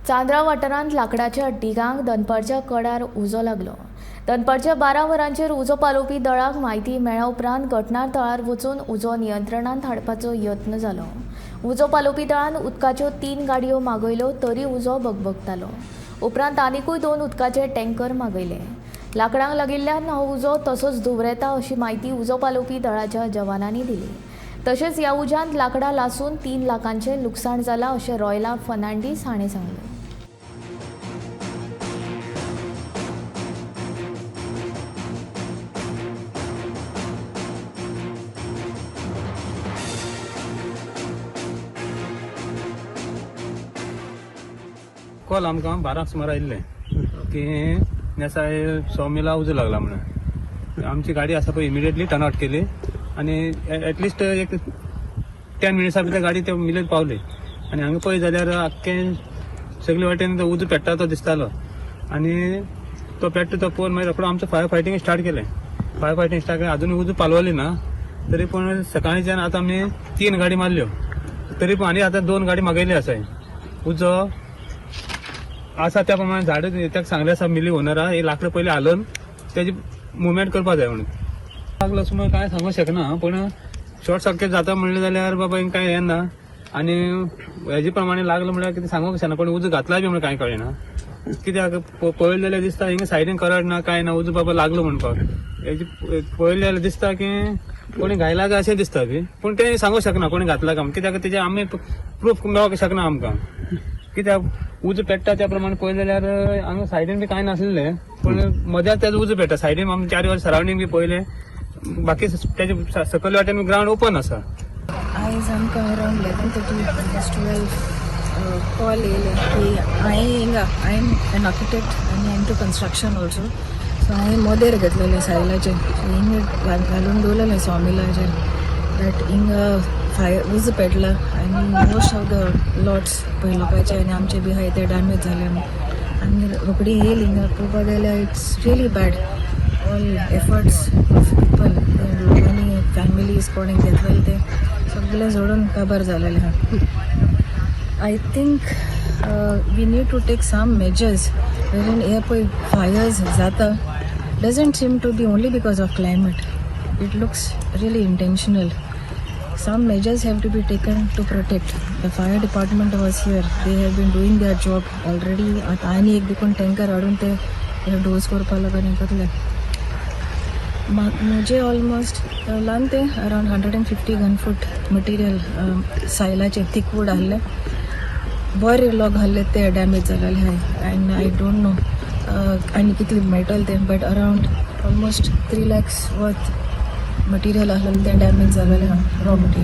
चांदरा वाठारांत लाकडाच्या ढिगांक दनपारच्या कडार उजो लागलो. दनपारच्या 12 वरांचेर उजो पालोवपी दळाक म्हायती मेळ्ळ्या उपरांत घटना थळार वचून उजो नियंत्रणांत हाडपाचो यत्न जालो. उजो पालोवपी दळान उदकाच्यो 3 गाडयो मागयल्यो तरी उजो बगबगतालो. उपरांत आनिकूय 2 उदकाचे टँकर मागयले. लाकडांक लागिल्ल्यान हो उजो तसोच धुंवर येता अशी म्हायती उजो पालोवपी दळाच्या जवानांनी दिली. तशेंच ह्या उज्यांत लाकडां लासून 3 लाखांचें लुकसाण जालां अशें रॉयला फर्नांडीस हाणें सांगलें. कॉल आमकां 12 सुमार आयिल्लें की नेसाय सो मिला उजो लागला म्हणून. आमची गाडी आसा पळय इमिडिएटली टर्न आवट केली आनी एटलिस्ट एक 10 मिनट्सा भितर गाडी त्या मिलेर पावली. आनी हांगा पळय जाल्यार आख्खें सगळे वाटेन तो उजो पेट्टा तो दिसतालो आनी तो पेट्टा तो पळोवन मागीर रोकडो आमचो फायर फायटींग स्टार्ट केलें. फायर फायटींग स्टार्ट केलें, अजून उजो पालवली ना तरी पूण सकाळच्यान आतां आमी 3 गाडी मारल्यो तरी पूण आनी आतां 2 गाडी मागयल्ली आसाय. उजो आसा त्या प्रमाणे झाड ताका सांगलें आसा मिली ओनरा हे लाकडां पयलीं हालोवन तेजी मुवमेंट करपा जाय म्हणून. लागलो सुमार कांय सांगूंक शकना पूण शॉर्ट सर्कीट जाता म्हणलें जाल्यार बाबा हिंगा कांय हें ना आनी हेजे प्रमाणे लागलो म्हणल्यार कितें सांगूंक शकना. कोणी उजो घातला बी म्हणून कांय कळना कित्याक पळयलें जाल्यार दिसता हिंगा सायडीन करड ना कांय ना उजो बाबा लागलो म्हणपाक. हेजे पळयलें जाल्यार दिसता की कोणी घायला काय अशें दिसता बी पूण तें सांगूंक शकना कोणी घातला काय कित्याक तेजें आमी प्रूफ मेळोंक शकना आमकां कित्याक उजो पेट्टा त्या प्रमाणे पळयलें जाल्यार हांगा सायडीन बी कांय नासलें पूण मद्याच तेजो उजो पेट्टा सायडीन आमी चार वर सरावंडींग बी पळयलें बाकी तेजे सकयल वाटेन ग्रावंड ओपन आसा. आयज आमकां अरावंड 11:30 almost 12 call येयले की हांवें हिंगा I am an architect आनी I am to construction also. So हांवें मोदेर घेतलेलें सायलाचें, सो हिंगा घालून दवरलेलें सॉमिलाचेर that हिंगा फायर उजो पेटला आनी मोस्ट ऑफ the lots पळय लोकांचे आनी आमचे बी आहाय ते डॅमेज जाले. आनी रोखडी येयली हिंगा पळोवपाक गेल्यार it's really bad. All efforts of people लोकांनी फॅमिलीज कोणी घेतलेले ते सगळे जोडून काबार जालेले आहा. I think we need to take some measures wherein हे पळय फायर्स जाता doesn't seem to be only because of climate. It looks really intentional. Some measures have to be taken to protect. The fire department was here. They have been doing their job already. आतां आनी एक देखून tanker हाडून ते dose करपा लागून हें करले. म्हजे ऑलमोस्ट ल्हान ते around 150 gun foot material सायलाचें thick wood आहलें, बरे लॉग आहले ते डॅमेज जालेले आहाय. एंड I don't know आनी कितले मेळटले ते, but around almost 3 lakhs worth material आहलें तें डॅमेज जालेलें आहा, रॉ मटेरियल.